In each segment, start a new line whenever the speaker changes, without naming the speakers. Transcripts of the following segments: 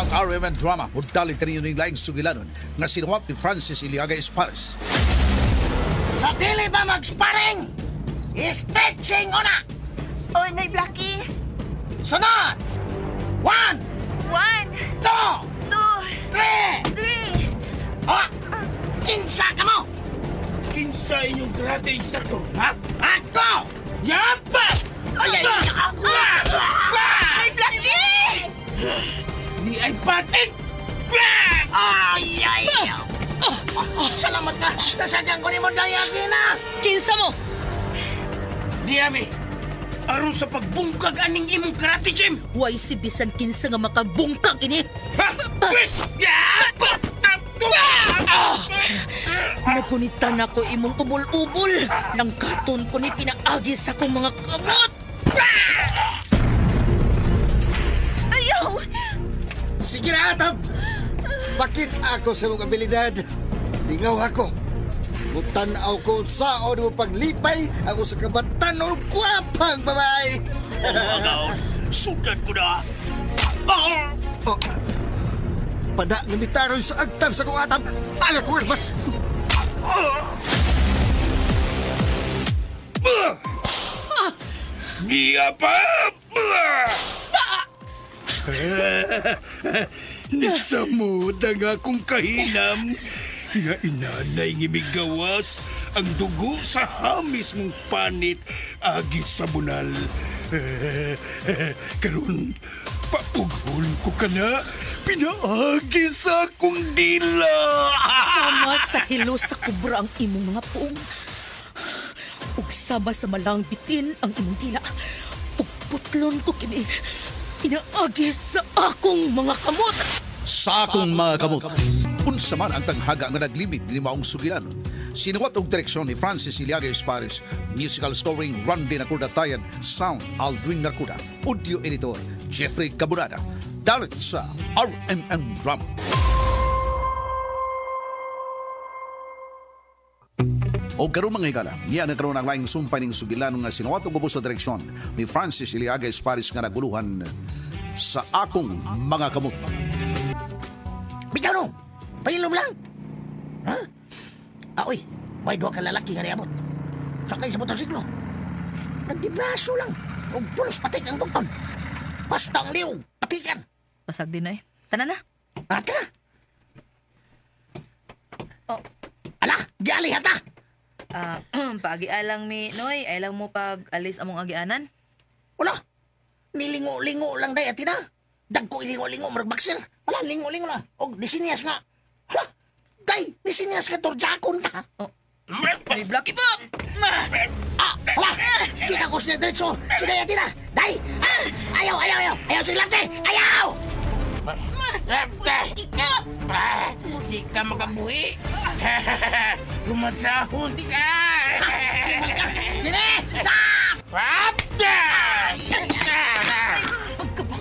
Ang RMN Drama mudalit kaninyo ning laing sugilanon nga sinuwat ni Francis Iliaga Espares.
Sa dili ba mag-sparring? Stretching una!
Oy, Nay Blackie!
Sunod! 1,
1,
2,
2,
3!
3!
Oh! Kinsa ka mo?
Kinsa inyong karate instructor, ha?
Ako!
Yapa!
Ay, ay, ay!
Nay Blackie!
Ni ay patin!
Ay, ay! Salamat ka! Nasagyan ko ni mo Dayagina!
Kinsa mo?
Niyami, aron sa pagbungkag aning imong karate gym!
Way si bisan kinsa nga makabungkag ini.
Ha? Pwes! Yapa!
Nagunitan ako imong ubol-ubol. Langkaton ko ni pinaagi sa akong mga kamot.
Ayaw!
Sige na, Atab! Bakit ako sa imong abilidad? Lingaw ako. Mutanaw ko saon mo paglipay ang usa ka batanon gwapang babae.
Agaw, sudan ko na!
Oh, pada nga mitaron sa agtang sa kong atab. Aga ko mas.
Niya pa! Nisamod ang akong kahinam. Nga inanay nga migawas ang dugo sa hamis mong panit agi sa bunal. Karon, paughol ko ka na, pinaagi sa akong dila.
Sama sa hilo sa kubra ang imong mga puong. Ug sama sa malang bitin ang imong dila. Ug putlon ko kini. Pinaagi sa akong mga kamot.
Sa akong mga kamot. Unsa man ang tanghaga nga naglimit ni maong sugilanon. Sinuwat og direksyon ni Francis Iliaga Espares, musical scoring Randy Nakuda Tayan, sound Aldwin Nakuda, audio editor Jeffrey Caburada. Dalit sa RMN Drama. O karon mga higala, niya na karon ang laing sumpay ning sugilanon nga sinuwat og ubos sa direksyon ni Francis Iliaga Espares nga naguluhan sa akong mga kamot.
Bitaw nung! Pailom lang! Ha? Ah, uy, may duha ka lalaki nga niabot. Sakay sa motorsiklo. Nagdibraso lang. Ug pulos patik ang bugton. Basta ang liw, patikan.
Pasag din na eh. Tana na.
Ah, tara.
Oh.
Ala, giali hata.
Paagialang mi, Noy. Ay lang mo pag alis among agianan.
Wala. Nilingo-lingo lang day atina. Dagko ilingo-lingo murag boxer. Wala lingo-lingo lang. Og disinyas nga. Hala. Day, disinyas ka torjakon ka.
Ay, Blackie pa!
Ah, hala. Di ka kus na diretso. Si day atina. Day. Ah, ayaw, ayaw, ayaw. Ayaw si Lante. Ayaw.
Di ka makabuhi. Lumansahon, di ka.
Dine.
Pagkaba.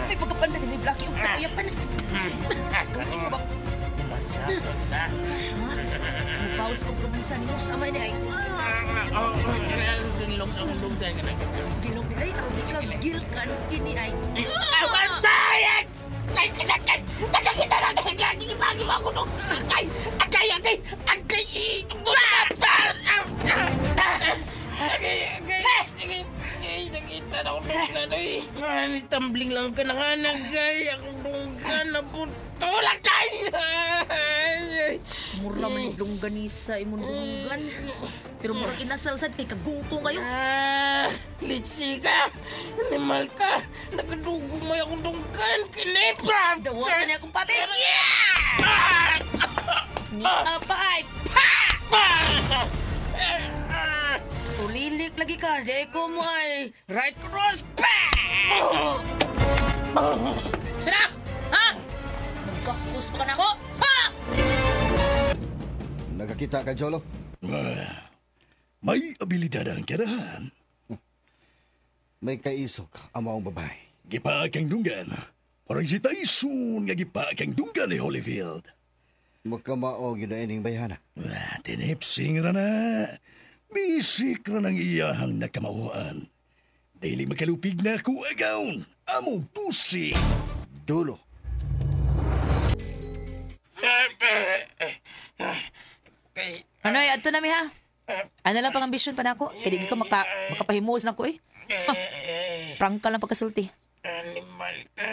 May pagkapanda din ni Blackie. Ug kaayapan. Ikaw ba?
Lumansahon na.
Mupaus ko romansa ni mo sa amay ni ay.
Gilong ang lunggan ka na.
Gilong ni ay. Aron di ka gilkan kini ay.
Ay, kasakit! Kasakit na lang! Gagi ba ako nung... Ay! Agay! Agay! Agay!
Tumbling lang ka na nga nagay. Akong dunggan na putulak kay!
Mura man yung longganisa imong dunggan. Pero murag inasal sad kay kagungkong kayo.
Ah, litsi ka! Animal ka! Nakadugog mo akong dunggan! Kinipra!
Dawatan niya akong pati. Ni apa ay. Tulilik lagi ka. Di ko mo ay. Right cross. Pa! Sarap! Ha? Magkakus pa ka na ako? Ha?
Nagakita ka, Jolo?
May abilidad ang karahan.
May kaisok ang maong babae.
Gipa kang dunggan. Parang si Tyson nga gipa kang dunggan ni Holyfield.
Magkamao gyud na ining bayhana.
Ah, tinipsing ra na. Bisik ra ng iyahang nakamauan. Dili makalupig na ako agaw. Among pusi.
Dulo.
Kay
Anoy, adto na mi ha. Ano lang pang ambisyon pa nako? Kay di ka makapahimuos nako eh. Ha, prangka lang pagkasulti.
Animal ka.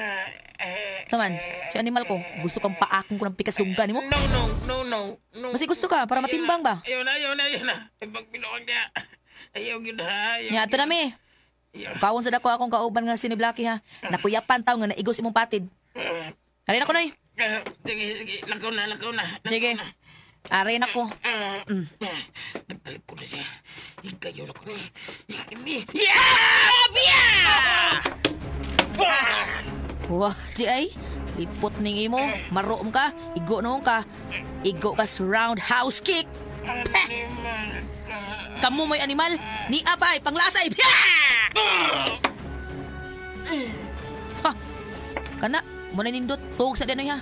Saman, si animal ko, gusto kang paakon ko ng pikas dunggan nimo?
No, no, no, no, no.
Masi gusto ka para matimbang ba?
Ayaw na, ayaw na, ayaw na. Ibang pinuwag niya. Ayaw yun ha. Ayaw
Nya, adto na mi. Kawon sa dako akong kauban nga si ni Blackie ha. Nakuyapan taw nga naigos imong patid. Arin ako, Noy.
Sige, sige. Lakaw na, lakaw na. Lakaw
Sige.
na.
Arin ako.
Nagtalik ko na siya. Ikayo na ko na. Yeah! Yeah!
Wah, di ay. Lipot ning imo. Maroom ka. Igo noon ka. Igo ka sa roundhouse kick.
Animal ka.
Kamu mo'y animal. Ni apay, panglasay. Ha! Kana, mo na nindot. Tuog sa danoy ha.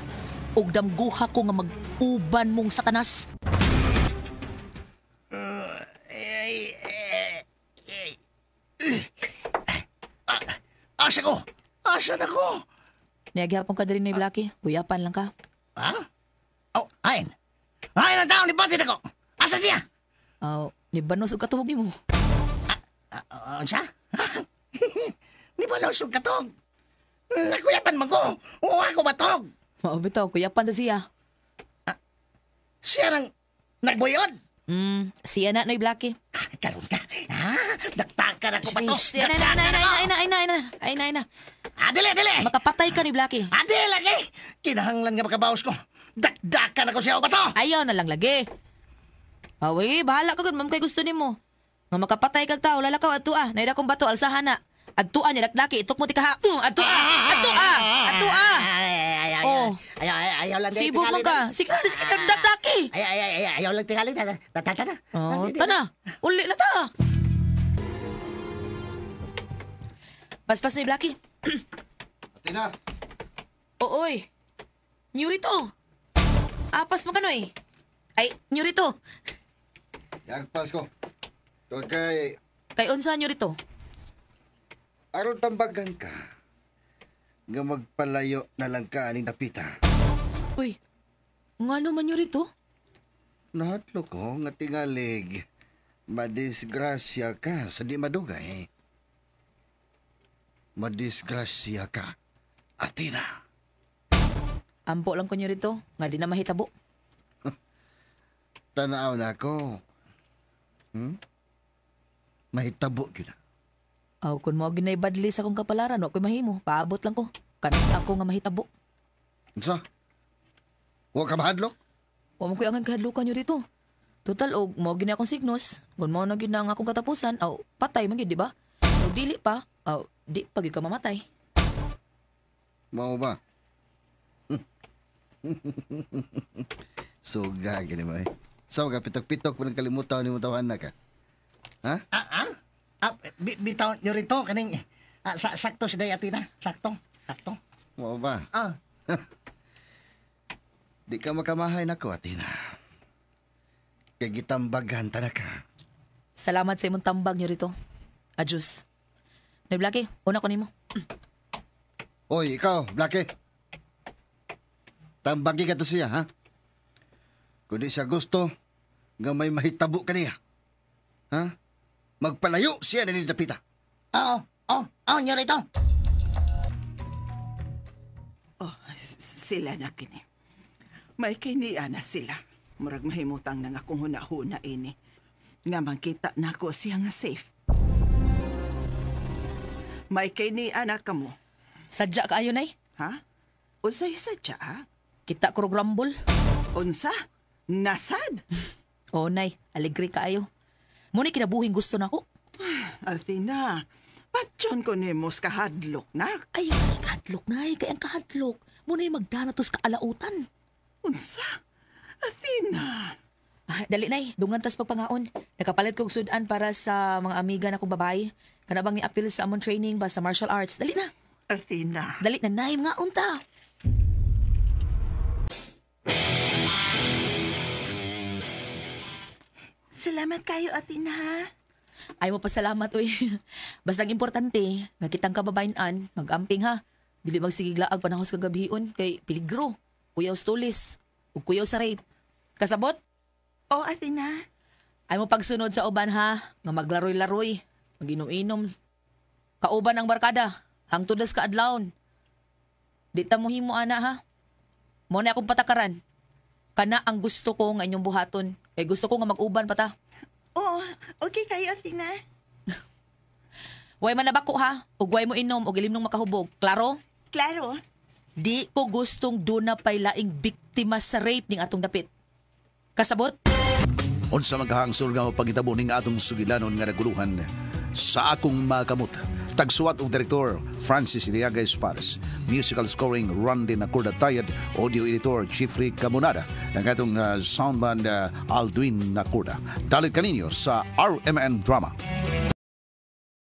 Og damguha ko nga mag-uban mong satanas.
Asa ko? Asa na ko?
Niyagyapon ka diri ni Blackie. Kuyapan lang ka.
Ha? Oh, ayin. Ayin ang tao ni Patid ako. Asa siya?
Aw, ni banos og katuog nimo.
Unsa? Ni banos og katog. Nakuyapan man ko. Oo, ako batog.
Mao bitaw, kuyapan sa siya.
Siya nang nagbuyod.
Siya na noy Blackie.
Ah, karon ka. Ha? Daktakan ako bato.
Shh, ay na, ay na, ay na, ay na, ay na, ay na, ay na.
Ah, dili, dili.
Makapatay ka ni Blackie.
Ah, dili lagi. Kinahanglan nga makabawas ko. Dakdakan ako siya og bato.
Ayaw na lang lagi. Awi, bahala ka gud, ma'am kay gusto nimo. Nga makapatay kag tao, lalakaw adto ah. Naida kong bato alsahan na. Adto ah, nilakdaki, itok mo ti kaha. Adto ah, adto ah, adto ah.
Ay, ay, ay,
Oh.
ay, ay, ayaw lang.
Sibo man ka. Sige na, sige na, dakdaki.
Ay, ay, ay, ay, ayaw lang tingali. Tata, tata, tata.
Oh, tana. Uli na ta. Paspas ni Blackie.
Athena,
Ooy. New rito. Apas mo kanoy. Ay, new rito.
yagpas ko. Tungod kay
Kay unsa new rito?
aron tambagan ka nga magpalayo na lang ka aning dapita.
Uy. Ngano man new rito?
Nahatlo ko nga tingalig madisgrasya ka sa di madugay. Madisgrasya ka, Athena.
Ampo lang ko nyo rito, nga di na mahitabo.
Tanaw na ako. Mahitabo gyud na.
Aw, kun mo ginay badli sa akong kapalaran, wa ko'y mahimo. Paabot lang ko. Kanas ako nga mahitabo.
Unsa? Wa ka mahadlok?
Wa mo ko'y angan kahadlukan nyo rito. Total, og mo ginay akong signos. Kun mo na gyud na ang akong katapusan, aw, patay man gyud, di ba? Og dili pa, aw, di pa gyud ka mamatay.
Mao ba? Suga gini mo eh. Sa ka pitok-pitok mo nang kalimutan ni mo tawahan na ka. Ha?
Ah, ah? Ah, bitaw nyo rito, kaning, sakto si Day Athena. Sakto, sakto.
Mao ba?
Ah,
Di ka makamahay nako, Athena. Kay gitambagan ta na ka.
Salamat sa imong tambag nyo rito. Adjus. Noy Blackie, una ko nimo.
Oy, ikaw, Blackie. Tambagi ka to siya, ha? Kung di siya gusto, nga may mahitabo kaniya. Ha? Magpalayo siya na ni Dapita.
oo, oo, oo, nyo rito.
Oh, sila na kini. May kiniya na sila. Murag mahimutang na nga akong huna-huna ini. Nga makita nako siya nga safe. May kiniya na kamo.
Sadya kaayo nay.
Ha? Unsay sadya, ha?
Kita ko rog rumble.
Unsa? Nasad?
Oh, nay, alegre kaayo. Muna kinabuhing gusto nako.
Athena, patyon ko nimo sa kahadlok nak.
Ay, ay, kahadlok nay, kay ang kahadlok. Muna yung magdanatos ka alautan.
Unsa? Athena.
Ah, dali nay, dungan tas pagpangaon. Nakapalit kog sudan para sa mga amiga na kong babae. Kana bang ni-appeal sa among training ba sa martial arts. Dali na.
Athena.
Dali na nay, mga unta.
Salamat kayo, Athena, ha?
Ay mo pasalamat uy. Basta ang importante, nga kitang kababayan magamping ha. Dili magsigiglaag panahos kagabion kay peligro. Kuyaw tulis. Ug kuyaw sa rape. Kasabot?
Oh, Athena.
Ay mo pagsunod sa uban ha, nga maglaroy-laroy, maginom-inom. Kauban ang barkada, hangtod nas ka adlawon. Di ta mo himo ana ha. Mo na akong patakaran. Kana ang gusto ko nga inyong buhaton. Kay gusto ko nga mag-uban pa ta.
Oh, okay kayo, Athena.
Way man nabako ha, ug way mo inom og ilimnong makahubog. Klaro?
Klaro.
Di ko gustong duna pay laing biktima sa rape ning atong dapit. Kasabot?
Unsa magkahangsol nga pagitabo ning atong sugilanon nga naguluhan sa akong makamot. Tagsuwat og direktor Francis Iliaga Espares. Musical scoring Randy Nacorda Tayad, audio editor Jeffrey Camonada, ang atong soundman Aldwin Nacorda. Dalit kaninyo sa RMN Drama.